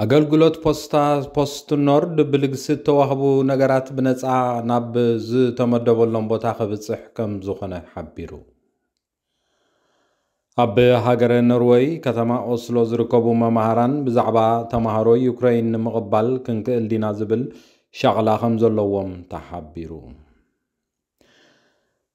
ኣገልግሎት ፖስታ ፖስት ኖርድ ብልግሲ እተዋህቡ ነገራት ብነጻ ናብ ዝተመደበሎም ቦታ ከብጽሕ ከም ዝኾነ ሓቢሩ። ኣብ ሃገረ ኖርወይ ከተማ ኦስሎ ዝርከቡ መማህራን ብዛዕባ ተማሃሮ ዩክረይን ንምቕባል ክንክእል ዲና ዝብል ሻቕላ ከም ዘለዎም ተሓቢሩ።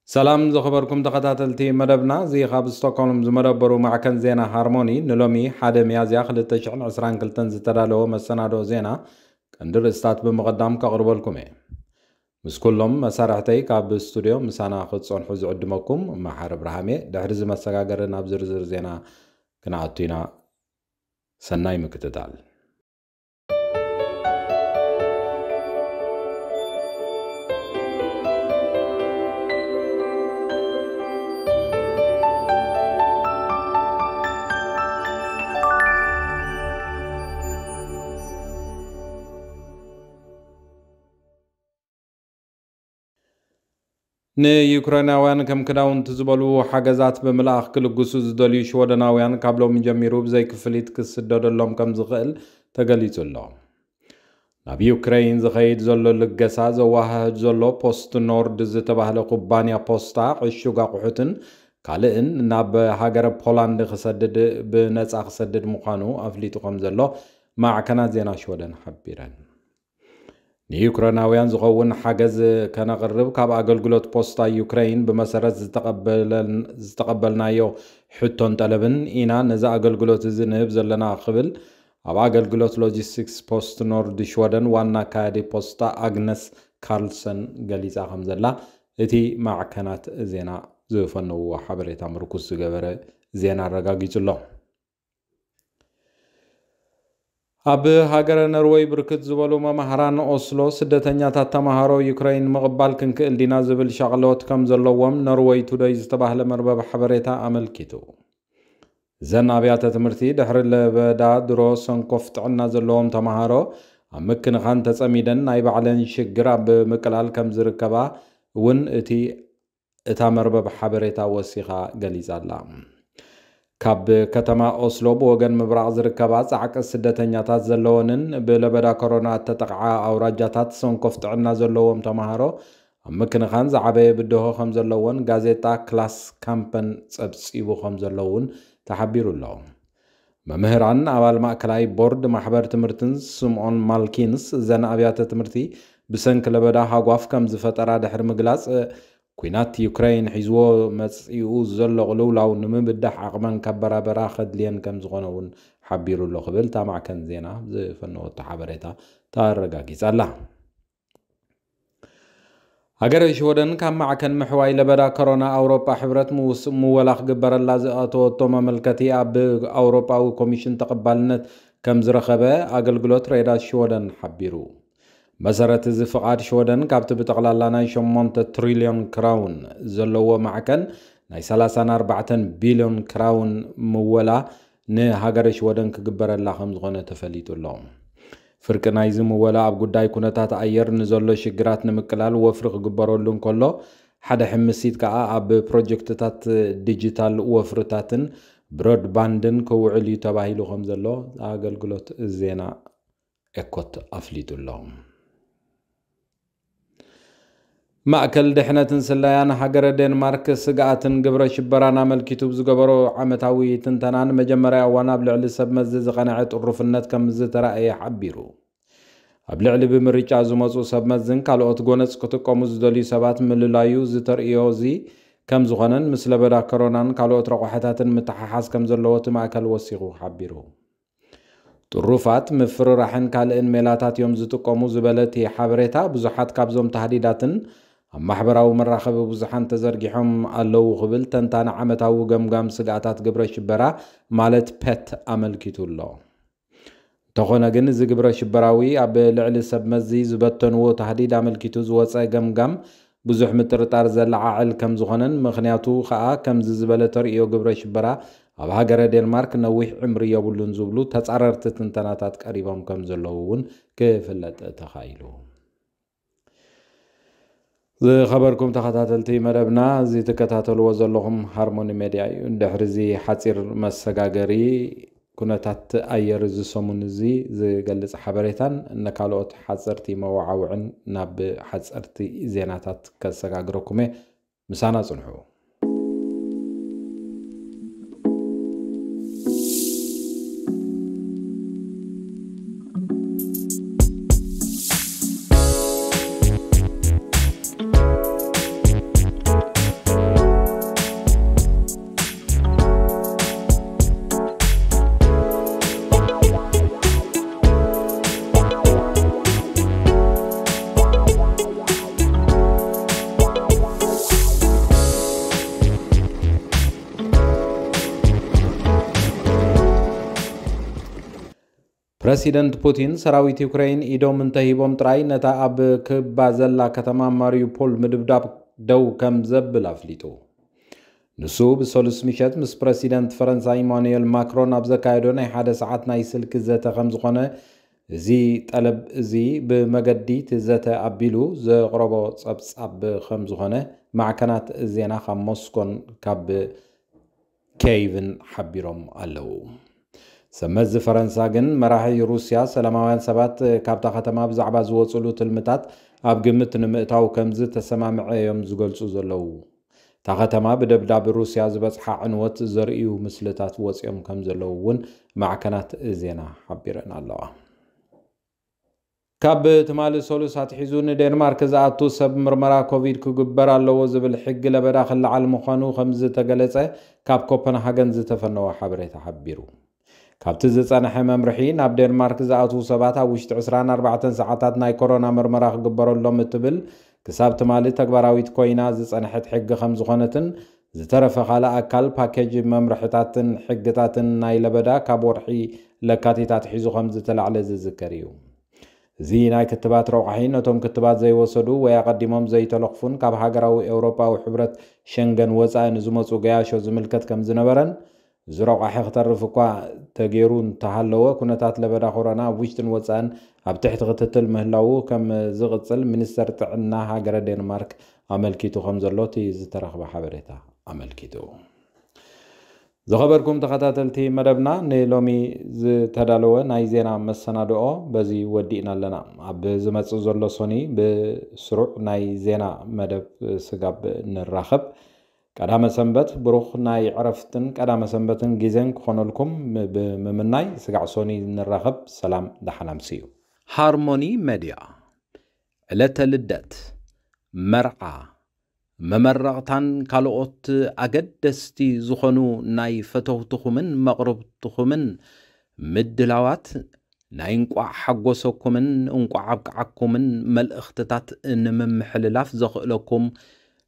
ሰላም ዝኸበርኩም ተኸታተልቲ መደብና፣ እዚ ካብ ስቶክሆልም ዝመደበሩ ማዕከን ዜና ሃርሞኒ ንሎሚ ሓደ ሚያዝያ ክልተ ሽሕን ዕስራን ክልተን ዝተዳለወ መሰናዶ ዜና ቀንዲ ርእስታት ብምቕዳም ከቕርበልኩም እየ። ምስ ኩሎም መሳርሕተይ ካብ ስቱድዮ ምሳና ክትጸንሑ ዝዕድመኩም መሓር እብርሃም እየ። ድሕሪ እዚ መሰጋገሪ ናብ ዝርዝር ዜና ክንኣቱ ኢና። ሰናይ ምክትታል። ንዩክሬናውያን ከም ክዳውንቲ ዝበሉ ሓገዛት ብምልኣኽ ክልግሱ ዝደልዩ ሽወደናውያን ካብ ሎሚ ጀሚሩ ብዘይ ክፍሊት ክስደደሎም ከም ዝኽእል ተገሊጹ ኣሎ። ናብ ዩክሬን ዝኸይድ ዘሎ ልገሳ ዘዋሃህድ ዘሎ ፖስት ኖርድ ዝተባህለ ኩባንያ ፖስታ ዕሹግ ኣቑሑትን ካልእን ናብ ሃገረ ፖላንድ ክሰድድ ብነጻ ክሰድድ ምዃኑ ኣፍሊጡ ከም ዘሎ ማዕከናት ዜና ሽወደን ሓቢረን። ንዩክሬናውያን ዝኸውን ሓገዝ ከነቕርብ ካብ ኣገልግሎት ፖስታ ዩክሬን ብመሰረት ዝተቐበለን-፣ ዝተቐበልናዮ ሕቶን ጠለብን ኢና ነዚ ኣገልግሎት እዚ ንህብ ዘለና ክብል ኣብ ኣገልግሎት ሎጂስቲክስ ፖስት ኖርድ ሽወደን ዋና ኣካያዲ ፖስታ ኣግነስ ካርልሰን ገሊጻ ከም ዘላ እቲ ማዕከናት ዜና ዝፈነውዎ ሓበሬታ ምርኩስ ዝገበረ ዜና ኣረጋጊጹ ኣሎ። ኣብ ሃገረ ነርወይ ብርክት ዝበሉ መማህራን ኦስሎ ስደተኛታት ተማሃሮ ዩክረይን ምቕባል ክንክእል ዲና ዝብል ሻቕሎት ከም ዘለዎም ነርወይ ቱደይ ዝተባህለ መርበብ ሓበሬታ ኣመልኪቱ። እዘን ኣብያተ ትምህርቲ ድሕሪ ለበዳ ድሮ ሰንኮፍ ጥዕና ዘለዎም ተማሃሮ ኣብ ምክንኻን ተጸሚደን ናይ ባዕለን ሽግር ኣብ ምቅላል ከም ዝርከባ እውን እቲ እታ መርበብ ሓበሬታ ወሲኻ ገሊጻ ኣላ። ካብ ከተማ ኦስሎ ብወገን ምብራቕ ዝርከባ ጻዕቂ ስደተኛታት ዘለወንን ብለበዳ ኮሮና እተጠቕዓ ኣውራጃታት ሰንኮፍ ጥዕና ዘለዎም ተማሃሮ ኣብ ምክንኻን ዝዓበየ ብድሆ ከም ዘለወን ጋዜጣ ክላስ ካምፐን ጸብጺቡ ከም ዘሎ እውን ተሓቢሩ ኣሎ። መምህራን ኣባል ማእከላይ ቦርድ ማሕበር ትምህርትን ስምኦን ማልኪንስ እዘን ኣብያተ ትምህርቲ ብሰንኪ ለበዳ ሃጓፍ ከም ዝፈጠራ ድሕሪ ምግላጽ፣ ኲናት ዩክረይን ሒዝዎ መጺኡ ዘሎ ቅልውላው ንምብዳሕ ዓቕመን ከበራበራ ከድልየን ከም ዝኾነ እውን ሓቢሩ ኣሎ ክብል እታ ማዕከን ዜና ዝፈነወቶ ሓበሬታ ተረጋጊጻ ኣላ። ሃገረ ሽወደን ካብ ማዕከን ምሕዋይ ለበዳ ኮሮና ኣውሮጳ ሕብረት ምውስ-፣ ምወላ ክግበረላ ዝኣተወቶ መመልከቲ ኣብ ኣውሮጳዊ ኮሚሽን ተቐባልነት ከም ዝረኸበ ኣገልግሎት ሬዳ ሽወደን ሓቢሩ። መሰረት እዚ ፍቓድ ሽወደን ካብቲ ብጠቕላላ ናይ ሸሞንተ ትሪልዮን ክራውን ዘለዎ ማዕከን ናይ ሰላሳን ኣርባዕተን ቢልዮን ክራውን ምወላ ንሃገረ ሽወደን ክግበረላ ከም ዝኾነ ተፈሊጡ ኣሎ። ፍርቂ ናይዚ ምወላ ኣብ ጉዳይ ኩነታት ኣየር ንዘሎ ሽግራት ንምቅላል ወፍሪ ክግበረሉ እንከሎ፣ ሓደ ሕምሲት ከኣ ኣብ ፕሮጀክትታት ዲጂታል ወፍርታትን ብሮድባንድን ክውዕል እዩ ተባሂሉ ከም ዘሎ ኣገልግሎት ዜና ኤኮት ኣፍሊጡ ኣሎ። ማእከል ድሕነትን ስለያን ሃገረ ዴንማርክ ስግኣትን ግብረ ሽበራን ኣመልኪቱ ብዝገበሮ ዓመታዊ ትንተና ንመጀመርያ እዋን ኣብ ልዕሊ ሰብ መዚ ዝቐንዐ ጥሩፍነት ከም ዝተራእየ ሓቢሩ። ኣብ ልዕሊ ብምርጫ ዝመጹ ሰብ መዝን ካልኦት ጎነጽ ክጥቀሙ ዝደልዩ ሰባት ምልላዩ ዝተርእዮ እዚ ከም ዝኾነን ምስ ለበዳ ኮሮናን ካልኦት ረቋሕታትን ምትሓሓዝ ከም ዘለዎ እቲ ማእከል ወሲኹ ሓቢሩ። ጥሩፋት ምፍርራሕን ካልእን ሜላታት እዮም ዝጥቀሙ ዝበለ እቲ ሓበሬታ፣ ብዙሓት ካብዞም ታህዲዳትን ኣብ ማሕበራዊ መራኸቢ ብዙሓን ተዘርጊሖም ኣለዉ ክብል ተንታኒ ዓመታዊ ገምጋም ስግኣታት ግብረ ሽበራ ማለት ፐት ኣመልኪቱ ኣሎ። እንተኾነ ግን እዚ ግብረ ሽበራዊ ኣብ ልዕሊ ሰብ መዚ ዝበተንዎ ታህዲድ ኣመልኪቱ ዝወፀ ገምጋም ብዙሕ ምጥርጣር ዘለዓዕል ከም ዝኾነን ምኽንያቱ ኸኣ ከምዚ ዝበለ ተርእዮ ግብረ ሽበራ ኣብ ሃገረ ዴንማርክ ነዊሕ ዕምሪ የብሉን ዝብሉ ተጻረርቲ ትንተናታት ቀሪቦም ከም ዘለዉ እውን ክፍለጥ ተኻኢሉ። ዝኸበርኩም ተኸታተልቲ መደብና፣ እዚ ትከታተልዎ ዘለኹም ሃርሞኒ ሜድያ እዩ። ድሕሪ እዚ ሓጺር መሰጋገሪ ኩነታት ኣየር እዚ ሰሙን እዚ ዝገልጽ ሓበሬታን ንካልኦት ሓጸርቲ መወዓውዕን ናብ ሓጸርቲ ዜናታት ከሰጋግረኩም እየ። ምሳና ጽንሑ። ፕረሲደንት ፑቲን ሰራዊት ዩክረይን ኢዶም እንተሂቦም ጥራይ ነታ ኣብ ክባ ዘላ ከተማ ማሪዩፖል ምድብዳብ ደው ከም ዘብል ኣፍሊጡ። ንሱ ብሰሉስ ምሸት ምስ ፕረሲደንት ፈረንሳ ኢማኑኤል ማክሮን ኣብ ዘካየዶ ናይ ሓደ ሰዓት ናይ ስልኪ ዘተ ከም ዝኾነ፣ እዚ ጠለብ እዚ ብመገዲ እቲ ዘተ ኣቢሉ ዘቕረቦ ጸብጻብ ከም ዝኾነ ማዕከናት ዜና ካብ ሞስኮን ካብ ኬይቭን ሓቢሮም ኣለዉ። ሰብ መዚ ፈረንሳ ግን መራሒ ሩስያ ሰላማውያን ሰባት ካብታ ከተማ ብዛዕባ ዝወፅሉ ትልምታት ኣብ ግምት ንምእታው ከም ዝተሰማምዐ እዮም ዝገልፁ ዘለዉ። እታ ከተማ ብደብዳብ ሩስያ ዝበፅሓ ዕንወት ዘርእዩ ምስልታት ወፂኦም ከም ዘለዉ እውን ማዕከናት ዜና ሓቢረን ኣለዋ። ካብ ትማሊ ሰሉስ ኣትሒዙ ንዴንማርክ ዝኣቱ ሰብ ምርመራ ኮቪድ ክግበር ኣለዎ ዝብል ሕጊ ለበዳ ክለዓል ምዃኑ ከም ዝተገለጸ ካብ ኮፐንሃገን ዝተፈነወ ሓበሬታ ሓቢሩ። ካብቲ ዝጸንሐ መምርሒ ናብ ዴንማርክ ዝኣትዉ ሰባት ኣብ ውሽጢ ዕስራን ኣርባዕተን ሰዓታት ናይ ኮሮና ምርመራ ክግበረሎም እትብል ክሳብ ትማሊ ተግባራዊት ኮይና ዝጸንሐት ሕጊ ከም ዝኾነትን ዝተረፈ ካልእ ኣካል ፓኬጅ መምርሕታትን ሕግታትን ናይ ለበዳ ካብ ወርሒ ለካቲት ኣትሒዙ ከም ዝተላዕለ ዝዝከር እዩ። እዚ ናይ ክትባት ረቋሒ ነቶም ክትባት ዘይወሰዱ ወይ ኣቐዲሞም ዘይተለኽፉን ካብ ሃገራዊ ኤውሮጳዊ ሕብረት ሸንገን ወጻኢ ንዝመጹ ገያሾ ዝምልከት ከም ዝነበረን፣ እዚ ረቋሒ ክተርፍ እኳ ተገይሩ እንተሃለወ፣ ኩነታት ለበዳ ኮሮና ኣብ ውሽጥን ወጻእን ኣብ ትሕቲ ክትትል ምህላዉ ከም ዝቕጽል ሚኒስተር ጥዕና ሃገረ ዴንማርክ ኣመልኪቱ ከም ዘሎ እቲ ዝተረኽበ ሓበሬታ ኣመልኪቱ። ዝኸበርኩም ተኸታተልቲ መደብና፣ ንሎሚ ዝተዳለወ ናይ ዜና መሰናድኦ በዚ ወዲእና ኣለና። ኣብ ዝመጽእ ዘሎ ሶኒ ብስሩዕ ናይ ዜና መደብ ስጋብ ንራኸብ፣ ቀዳመ ሰንበት ብሩኽ ናይ ዕረፍትን ቀዳመ ሰንበትን ግዜን ክኾነልኩም ብምምናይ፣ ስጋዕ ሶኒ ንራኸብ። ሰላም፣ ደሓን ኣምስዩ። ሃርሞኒ ሜድያ፣ ዕለተ ልደት፣ መርዓ፣ መመረቕታን ካልኦት ኣገደስቲ ዝኾኑ ናይ ፈተውትኹምን መቕርብትኹምን ምድላዋት፣ ናይ እንቋዕ ሓጎሰኩምን እንቋዕ ኣብቅዓኩምን መልእኽትታት ንምምሕልላፍ ዘኽእለኩም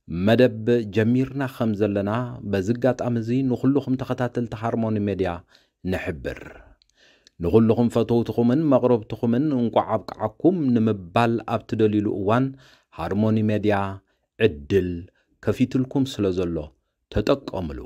መደብ ጀሚርና ከም ዘለና በዚ ኣጋጣሚ እዚ ንኹልኹም ተኸታተልቲ ሃርሞኒ ሜድያ ንሕብር። ንኹልኹም ፈተውትኹምን መቕረብትኹምን እንቋዕ ኣብቅዓኩም ንምባል ኣብ ትደልዩሉ እዋን፣ ሃርሞኒ ሜድያ ዕድል ከፊትልኩም ስለ ዘሎ ተጠቀምሉ።